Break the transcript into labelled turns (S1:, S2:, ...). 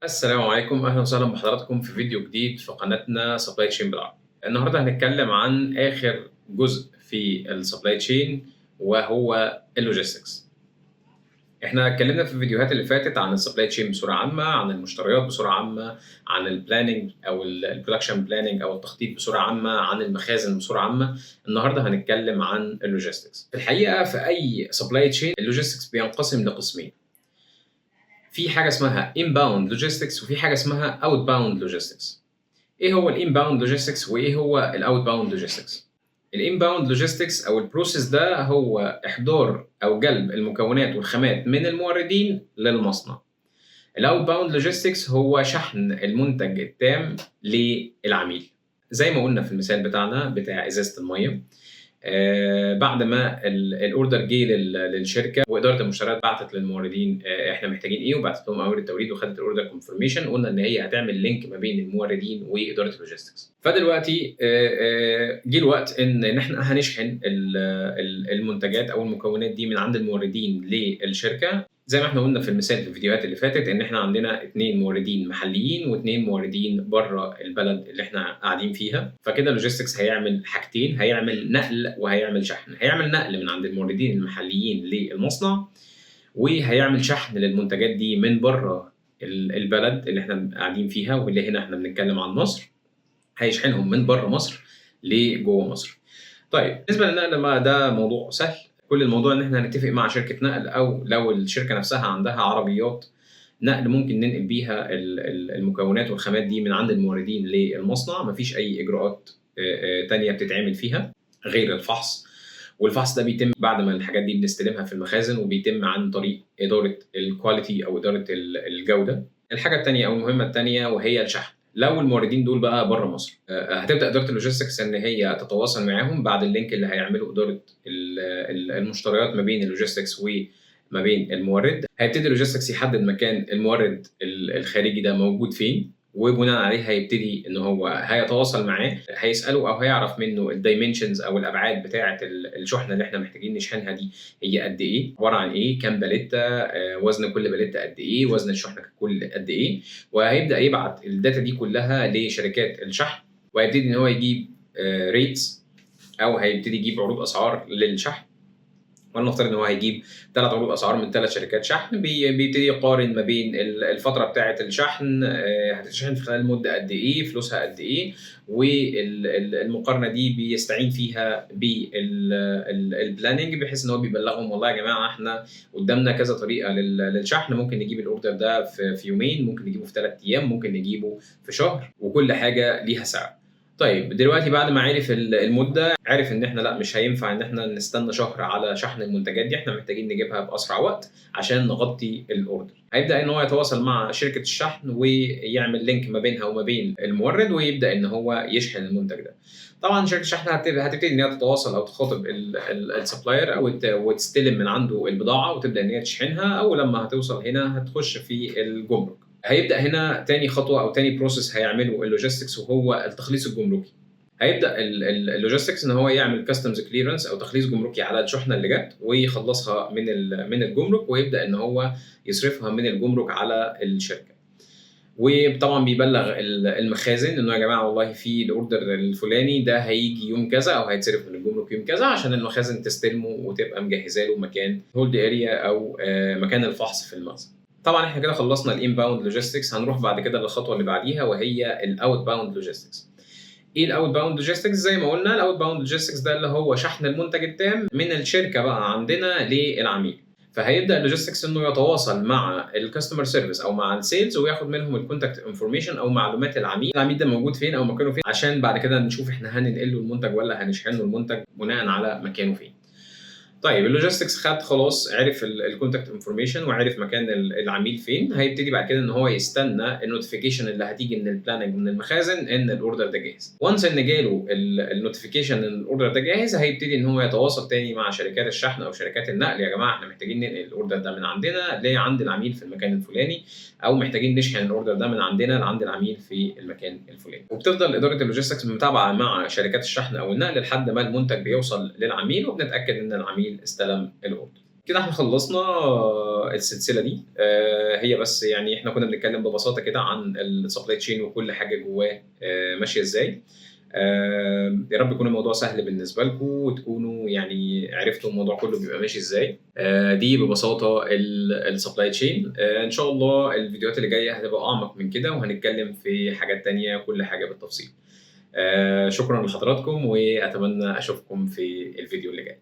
S1: السلام عليكم، اهلا وسهلا بحضراتكم في فيديو جديد في قناتنا supply chain بالعربي. النهارده هنتكلم عن اخر جزء في ال supply chain وهو ال logistics. احنا اتكلمنا في الفيديوهات اللي فاتت عن ال supply chain بصورة عامه، عن المشتريات بصورة عامه، عن ال planning او ال production planning او التخطيط بصورة عامه، عن المخازن بصورة عامه. النهارده هنتكلم عن ال logistics. في الحقيقة في اي supply chain ال logistics بينقسم لقسمين: في حاجة اسمها inbound logistics وفي حاجة اسمها outbound logistics. ايه هو ال inbound logistics وايه هو ال outbound logistics؟ ال inbound logistics او ال process ده هو احضار او جلب المكونات والخامات من الموردين للمصنع. ال outbound logistics هو شحن المنتج التام للعميل. زي ما قلنا في المثال بتاعنا بتاع ازازة الميه، بعد ما ال order جه للشركة واداره المشتريات بعتت للموردين احنا محتاجين ايه، وبعتت لهم اوامر التوريد وخدت ال order confirmation، قلنا ان هي هتعمل link ما بين الموردين واداره ال logistics. فدلوقتي جه الوقت ان احنا هنشحن المنتجات او المكونات دي من عند الموردين للشركه. زي ما احنا قلنا في المثال في الفيديوهات اللي فاتت ان احنا عندنا اثنين موردين محليين واثنين موردين بره البلد اللي احنا قاعدين فيها. فكده ال logistics هيعمل حاجتين: هيعمل نقل وهيعمل شحن. هيعمل نقل من عند الموردين المحليين للمصنع، وهيعمل شحن للمنتجات دي من بره البلد اللي احنا قاعدين فيها، واللي هنا احنا بنتكلم عن مصر، هيشحنهم من بره مصر لجوه مصر. طيب، بالنسبة للنقل ما ده موضوع سهل. كل الموضوع ان احنا هنتفق مع شركة نقل، او لو الشركة نفسها عندها عربيات نقل ممكن ننقل بيها المكونات والخامات دي من عند الموردين للمصنع. مفيش اي اجراءات تانية بتتعمل فيها غير الفحص، والفحص ده بيتم بعد ما الحاجات دي بنستلمها في المخازن، وبيتم عن طريق ادارة ال quality او ادارة الجوده. الحاجة الثانية او المهمة الثانية وهي الشحن. لو الموردين دول بقى بره مصر، هتبدا ادارة ال logistics ان هي تتواصل معاهم بعد ال link اللي هيعمله ادارة المشتريات ما بين ال logistics وما بين المورد. هيبتدي ال logistics يحدد مكان المورد الخارجي ده موجود فين، وبناء عليه هيبتدي ان هو هيتواصل معاه، هيساله او هيعرف منه ال dimensions او الابعاد بتاعه الشحنة اللي احنا محتاجين نشحنها دي هي قد ايه، عبارة عن ايه، كام باليتا، وزن كل باليتا قد ايه، وزن الشحنة ككل قد ايه. وهيبدا يبعت ال data دي كلها لشركات الشحن، وهيبتدي ان هو يجيب rates او هيبتدي يجيب عروض اسعار للشحن. ولنفترض ان هو هيجيب ثلاث عروض اسعار من ثلاث شركات شحن. بيبتدي يقارن ما بين الفترة بتاعه الشحن، هتتشحن في خلال مده قد ايه، فلوسها قد ايه، والمقارنة دي بيستعين فيها بال planning، بحيث ان هو بيبلغهم: والله يا جماعة احنا قدامنا كذا طريقه للشحن، ممكن نجيب ال order ده في يومين، ممكن نجيبه في 3 ايام، ممكن نجيبه في شهر، وكل حاجة ليها سعر. طيب، دلوقتي بعد ما عرف المده، عرف ان احنا لا مش هينفع ان احنا نستنى شهر على شحن المنتجات دي، احنا محتاجين نجيبها باسرع وقت عشان نغطي ال order. هيبدا ان هو يتواصل مع شركة الشحن ويعمل link ما بينها وما بين المورد، ويبدا ان هو يشحن المنتج ده. طبعا شركة الشحن هتبتدي ان هي تتواصل او تخاطب ال supplier او وتستلم من عنده البضاعة وتبدا ان هي تشحنها، او لما هتوصل هنا هتخش في الجمرك. هيبدا هنا تاني خطوة او تاني process هيعمله ال logistics وهو التخليص الجمركي. هيبدا ال logistics ان هو يعمل customs clearance او تخليص جمركي على الشحنة اللي جت، ويخلصها من الجمرك، ويبدا ان هو يصرفها من الجمرك على الشركه. وطبعا بيبلغ المخازن انه يا جماعة والله في ال order الفلاني ده هيجي يوم كذا او هيتصرف من الجمرك يوم كذا، عشان المخازن تستلمه وتبقى مجهزة له مكان hold area او مكان الفحص في المخزن. طبعا احنا كده خلصنا ال inbound logistics. هنروح بعد كده للخطوة اللي بعديها وهي ال outbound logistics. ايه ال outbound logistics؟ زي ما قلنا، ال outbound logistics ده اللي هو شحن المنتج التام من الشركة بقى عندنا للعميل. فهيبدا ال logistics انه يتواصل مع ال customer service او مع ال sales وياخد منهم ال contact information او معلومات العميل، العميل ده موجود فين او مكانه فين، عشان بعد كده نشوف احنا هننقل له المنتج ولا هنشحن له المنتج بناء على مكانه فين. طيب، ال logistics خد خلاص عرف ال contact information وعرف مكان العميل فين. هيبتدي بعد كده ان هو يستنى ال notification اللي هتيجي من ال planning من المخازن ان ال order ده جاهز. once ان جاله ال notification ان ال order ده جاهز، هيبتدي ان هو يتواصل تاني مع شركات الشحن او شركات النقل: يا جماعة احنا محتاجين ننقل ال order ده من عندنا لعند العميل في المكان الفلاني، او محتاجين نشحن ال order ده من عندنا لعند العميل في المكان الفلاني. وبتفضل ادارة ال logistics متابعه مع شركات الشحن او النقل لحد ما المنتج بيوصل للعميل، وبنتاكد ان العميل استلم ال order. كده إحنا خلّصنا السلسلة دي، هي بس يعني إحنا كنا بنتكلم ببساطة كده عن الsupply chain وكل حاجة جواه ماشية إزاي. يا رب يكون الموضوع سهل بالنسبة لكم وتكونوا يعني عرفتوا الموضوع كله بيبقى ماشي إزاي. دي ببساطة الsupply chain. إن شاء الله الفيديوهات اللي جاية هتبقى أعمق من كده، وهنتكلم في حاجات تانية، كل حاجة بالتفصيل. شكرًا لحضراتكم، وأتمنى أشوفكم في الفيديو اللي جاي.